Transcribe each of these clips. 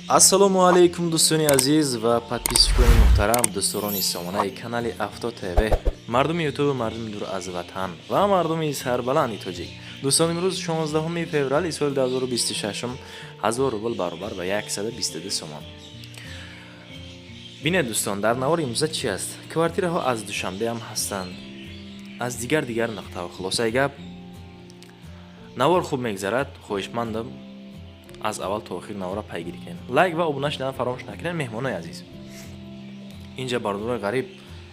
Ассалому алайкум, дӯстони азиз ва подписчикони муҳтарам, дӯстдорони сомонаи канали Авто ТВ, мардуми Ютубу мардуми дур аз ватан ва мардуми сарбаланди тоҷик. Дӯстон, имрӯз 16 феврали соли 2026, 1000 рубл баробар ба 122 сомон. Бинед, дӯстон, дар навори имрӯза чӣ аст? Квартираҳо аз Душанбеам ҳастанд, аз дигар дигар нуқтаҳо. Хулосаи гап, навор хуб мегзарад. Хоҳишмандам, аз аввал то охир навора пайгирӣ кунед, лайк ва обуна шудан фаромӯш накунед. Меҳмонои азиз, инҷа бародарои ғариб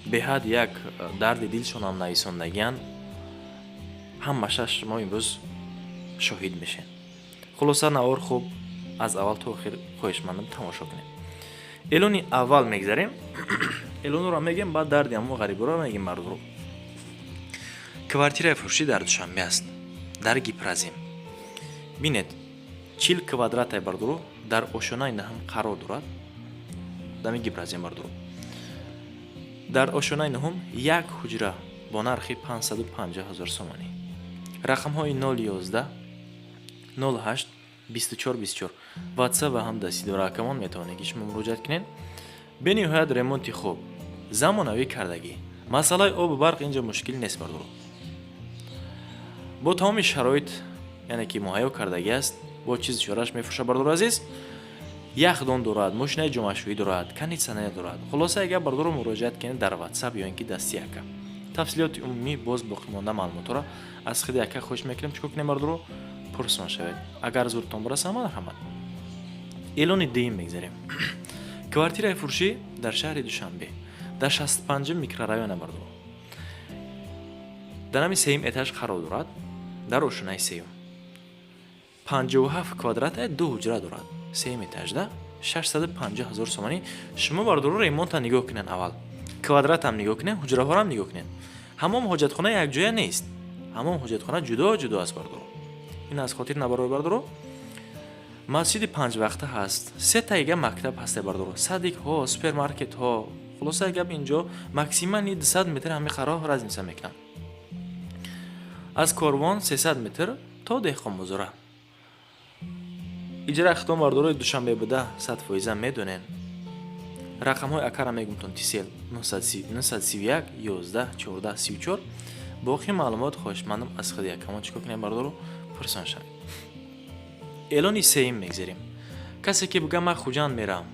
беҳад як дарди дилшонам нависондагиянд. Ҳамаша шумо имрӯз шоҳид мешед. Хулоса, навор хуб аз аввал то охир хоҳишмандам тамошо кунед. Эълони аввал мегзарем. Эълонро мегем, баъд дарди ҳамо ғариборо мегем. Мардуро, квартираи фурӯшӣ дар Душанбе аст, дар Гипрозем. Бинед, 40 квадратай, бардуро, дар ошёнаи наҳум қарор дорад. Дами Гипрозем, бардуро, дар ошёнаи нуҳум як ҳуҷра бо нархи 550 ҳазор сомонӣ. Рақамҳои 011 08 24 24 ватсап ва ҳам дастӣ дора акамон, метавонед ки шумо муроҷиат кунед. Бениҳоят ремонти хуб, замонавӣ кардагӣ. Масъалаи обу барқ инҷо мушкил нест, бардуро. Бо тамоми шароит, яъне ки муҳайё кардагӣ аст, бо чизи чораш мефурӯшад. Бардору азиз, яхдон дорад, мошинаи ҷомашӯӣ дорад, кондитсионер дорад. Хулоса гап, бардору, муроҷиат кунед дар ватсап ё ин ки дасти ака. Тафсилоти умумӣ, боз боқимонда маълумотҳоро аз худи ака хоҳиш мекунем, чӣ кор кунем, бардору, пурсон шавед. Агар зуртон бираса, марҳамат. Эълони дуюм мегзарем. Квартираи фурӯшӣ дар шаҳри Душанбе, дар 65-ум микрорайона, бардору, дар ҳами сеюм этаж қарор дорад, дар ошёнаи сеюм, 57 квадрата, ду ҳуҷра дорад, сеюм этажда, 650 ҳазор сомонӣ. Шумо, бардоро, ремонта нигоҳ кунед, аввал квадратам нигоҳ кунед, ҳуҷраҳорам нигоҳ кунед. Ҳамом, ҳоҷатхона якҷоя нест, ҳамом, ҳоҷатхона ҷудо ҷудо аст, бардоро, ин аз хотир набарор. Бардоро, масҷиди панҷвақта ҳаст, се тайга мактаб ҳаста, бардоро, садикҳо, супермаркетҳо. Хулосаи гап, инҷо максимально 200 метр ҳами қарор разница мекунад. Аз Корвон 300 метр то Деҳқонбозора. Иҷра хитом, бардорои Душанбе буда, 100 фоиза медонен. Рақамҳои акара мегумтон: Тисел 931 11 14 34. Боқӣ маълумот хоҳишмандам аз худи акамон чӣ кор кунем, бардоро, пурсон шавед. Эълони сеюм мегзарем. Касе ки бигӯям, ман Хуҷанд мерам,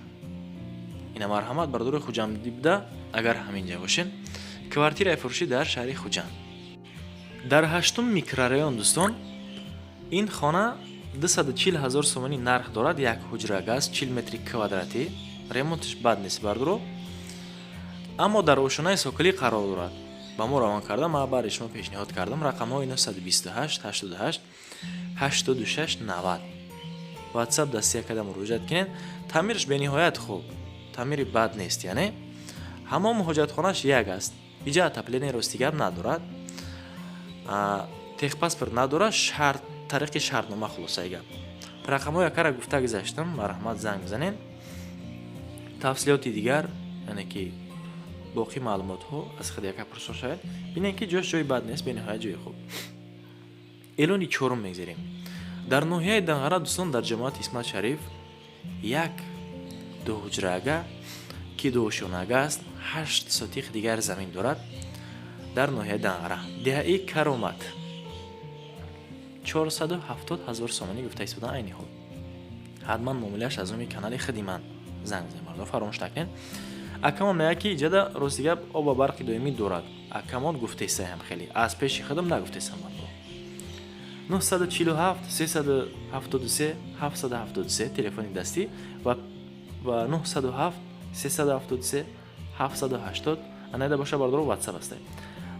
ина марҳамат, бардори хуҷандӣ буда, агар ҳаминҷа бошед, квартираи фурӯшӣ дар шаҳри Хуҷанд, дар ҳаштум микрорайон. Дӯстон, ин хона 240 ҳазор сомонӣ нарх дорад. Як ҳуҷра газ, 40 метри квадратӣ, ремонташ бад нест, бардоро, аммо дар ошёнаи соколӣ қарор дорад. Ба мо равон карда, ман барои шумо пешниҳод кардам. Рақамҳои 928 88 86 90 ватсап дастия карда муроҷиат кунед. Таъмираш бениҳоят хуб, таъмири бад нест, яъне ҳамом, ҳоҷатхонаш як аст. Иҷа отопление, рости гап, надорад, техпаспорт надорад, шарт тариқи шартнома. Хулосаи гап, рақамҳои акара гуфта гузаштам, марҳамат, занг бизанед. Тафсилоти дигар, яъне ки боқӣ маълумотҳо аз худи ака пурсон шавед. Бинед, ки ҷош ҷои бад нест, бениҳоят ҷои хуб. Эълони чорум мегзарем. Дар ноҳияи Данғара, дӯстон, дар ҷамоати Исмат Шариф як дуҳуҷрага, ки дуошёнага аст, 8 сотих дигар замин дорад. Дар ноҳияи Данғара, деҳаи Каромат, 470 ҳазор сомонӣ гуфта истодан айни ҳол. Ҳатман муомилааш аз номи канали худи ман занг бизанед, мардум, фаромӯш накунед. Акамон мегӯяд, ки иҷада, рости гап, оба барқи доимӣ дорад. Акамон гуфтесаям, хеле аз пеши худам нагуфтесам, мардум. 947 373 773 телефони дастӣ ва 907 373 780 анайда боша, бардоро, ватсап аст.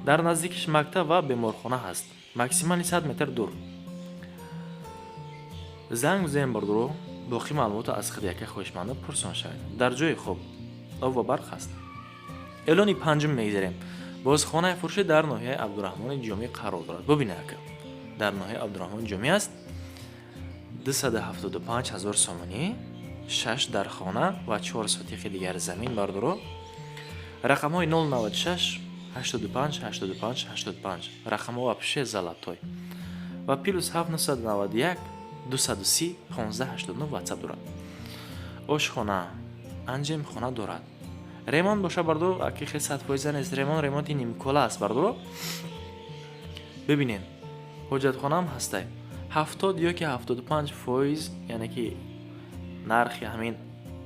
Дар наздикиш мактаб ва беморхона ҳаст, максимально 100 метр дур. Занг бизанем, бардоро, боқӣ маълумотро аз худи яка хоҳишмандон пурсон шавед. Дар ҷои хуб, об ва барқ ҳаст. Эълони панҷум мегзарем. Боз хонаи фурӯшӣ дар ноҳияи Абдураҳмони Ҷомӣ қарор дорад. Бубинед, ака, дар ноҳияи Абдураҳмони Ҷомӣ аст, 275 ҳазор сомонӣ, шаш дар хона ва чор сотихи дигар замин. Бардоро, рақамҳои 096 85 85 85, рақамҳо вообще золотой, ва плюс 7 991 230 15 89 ватсап дорад. Ошхона, анҷемхона дорад. Ремонт боша, бардоро, аки хел 100% нест ремонт, ремонти нимкола аст, бардоро. Бибинед, ҳоҷатхонаам ҳастай. 70 ё ки 75%, яъне ки нархи ҳамин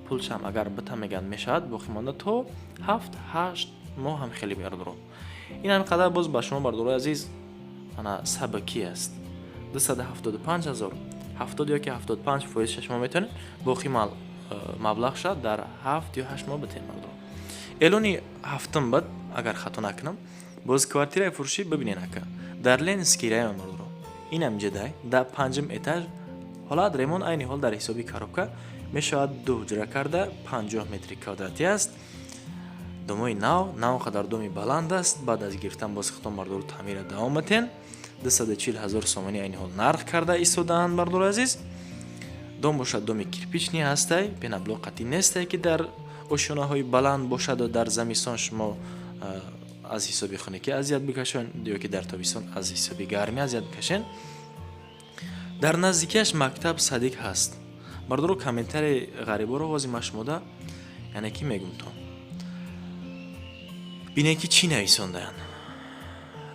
пулшам агар бита меган мешавад, боқӣ монда то 7-8 моҳ ҳам хеле, бардоро. Ин ҳам қадар боз ба шумо, бардорои азиз, ана сабакӣ аст. 275 000, 70 ё ки 75% шумо метавонед боқӣ маблағ шавад дар 7 ё 8 моҳ битем, бардоро. Эълони ҳафтум бад, агар хато накунам, боз квартираи фурӯшӣ. Бибинед, ака, дар Ленинский район, бардоро, инам ҷедай, дар панҷум этаж. Ҳолат ремонт айни ҳол дар ҳисоби коробка мешавад. Ду ҳуҷра карда, 50 метри квадратӣ аст. Домои нав, на он қадар доми баланд аст. Баъд аз гирифтан боз худтон, бардору, таъмира давом метен. 240 000 сомонӣ айни ҳол нарх карда истодаанд, бардори азиз. Дом бошад, доми кирпичный ҳастай, пеноблок қатъӣ нестай, ки дар ошёнаҳои баланд бошаду дар замистон шумо аз ҳисоби хунукӣ азият бикашед ё ки дар тобистон аз ҳисоби гармӣ азият бикашед. Дар наздикиаш мактаб, садик ҳаст, бардоро. Комментарии ғариборо ҳозир ма шумода, яъне ки мегумтон. Бинед, ки чӣ нависондаанд.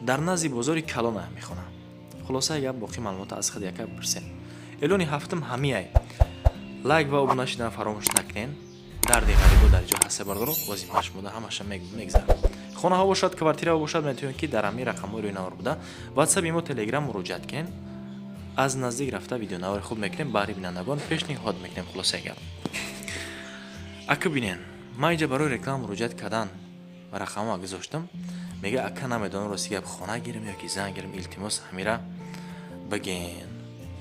Дар назди бозори калона мехонам. Хулосаи гап, боқӣ маълумотро аз худ яка бипурсем. Эълони ҳафтум ҳамияй. Лайк ва обуна шудан фаромӯш накунед. Дарди ғарибо дар ҷо ҳаста, бардоро. Бози ма шумода ҳамаша мегзарам. Хонаҳо бошад, квартираҳо бошад, метавонед, ки дар ҳамин рақамҳои рӯи навор буда, ватсап, имо, телеграм муроҷиат кунед. Аз наздик рафта видеонавори хуб мекунем, баҳри бинандагон пешниҳод мекунем. Хулосаи гап, ака, бинен, ман инҷа барои реклама муроҷиат кардан рақамҳоа гузоштам. Мега: «Ака, намедонам, рости гап, хона гирем ё ки зан гирем. Илтимос, ҳамира биген,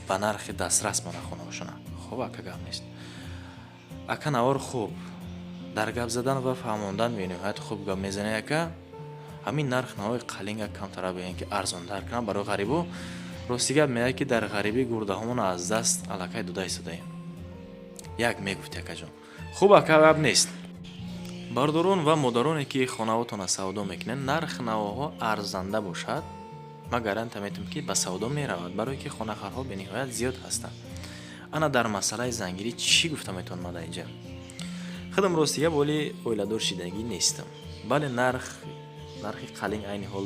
ба нархи дастрас мана хонаҳошона». Хуб, ака, гап нест. Ака, навор хуб, дар гап задан ва фаҳмондан бениҳоят хуб гап мезанӣ. Ака, ҳамин нарх навои қалинга камтара бигӯем, ки арзонтар кунам барои ғарибо. Рости гап, меяд, ки дар ғарибӣ гурдаҳомона аз даст аллакай дода истодаем. Як мегуфти, акаҷон. Хуб, ака, гап нест. Бардорон ва модароне, ки хонаотона савдо мекунед, нарх навоҳо арзанда бошад, ман гарантия метавонам, ки ба савдо меравад, барое ки хонахарҳо бениҳоят зиёд ҳастанд. Ана дар масъалаи зангирӣ чӣ гуфта метавонам дар инҷа? Худам, рости гап, оли оиладор шидагӣ нестам. Бале, нархи қалинг айни ҳол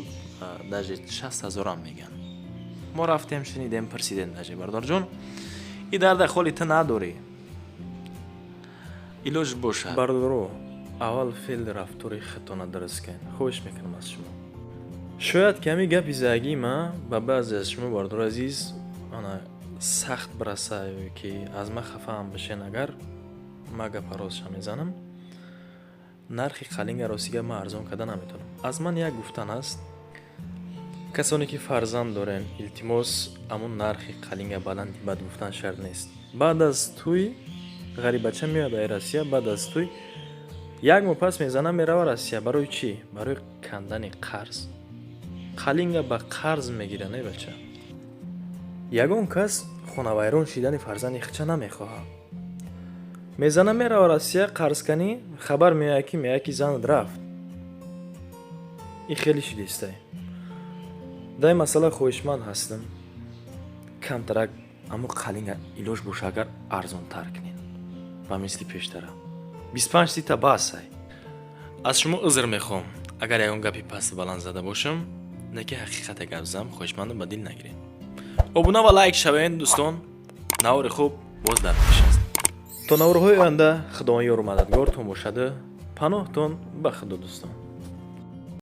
даже 60 000-ам мегӯянд. Мо рафтем, шунидем, пурсидем даже. Бардорҷон, и дарда холи ту надорӣ, илоҷ бошад. Бардоро, аввал феъли рафтори худтона дуруст кунед. Хоҳиш мекунам аз шумо. Шояд ки ҳамин гапи загии ма ба баъзе аз шумо, бардори азиз, ана сахт бираса ё ки аз ман хафаам бишен. Агар ма гапа ростша мезанам, нархи қалинга, рости гап, ман арзон карда наметавонам. Аз ман як гуфтан аст: касоне ки фарзанд дорен, илтимос, амон нархи қалинга баланди бад гуфтан шарт нест. Баъд аз тӯй ғарибача меояд ай Россия. Баъд аз тӯй як моҳ пас мезана, мерава Россия. Барои чӣ? Барои кандани қарз. Қалинга ба қарз мегиранд, эй бача. Ягон кас хонавайрон шидани фарзанди худша намехоҳад. Мезана, мерава Россия қарзканӣ. Хабар меояд, ки меояд, ки занат рафт. Ин хеле шидистай. Дар ин масъала хоҳишманд ҳастам, камтарак аммо қалинга илоҷ боша, агар арзонтар кунед ба мисли пештара, 25 сита басай. Аз шумо узр мехоҳам, агар ягон гапи пасту баланд зада бошам, не ки ҳақиқате гап зам. Хоҳишмандам, ба дил нагиред. Обуна ва лайк шавед, дӯстон. Навори хуб боз дар пеш аст. То наворҳои оянда Худованд ёру мададгортон бошаду паноҳтон ба Худо, дӯстон.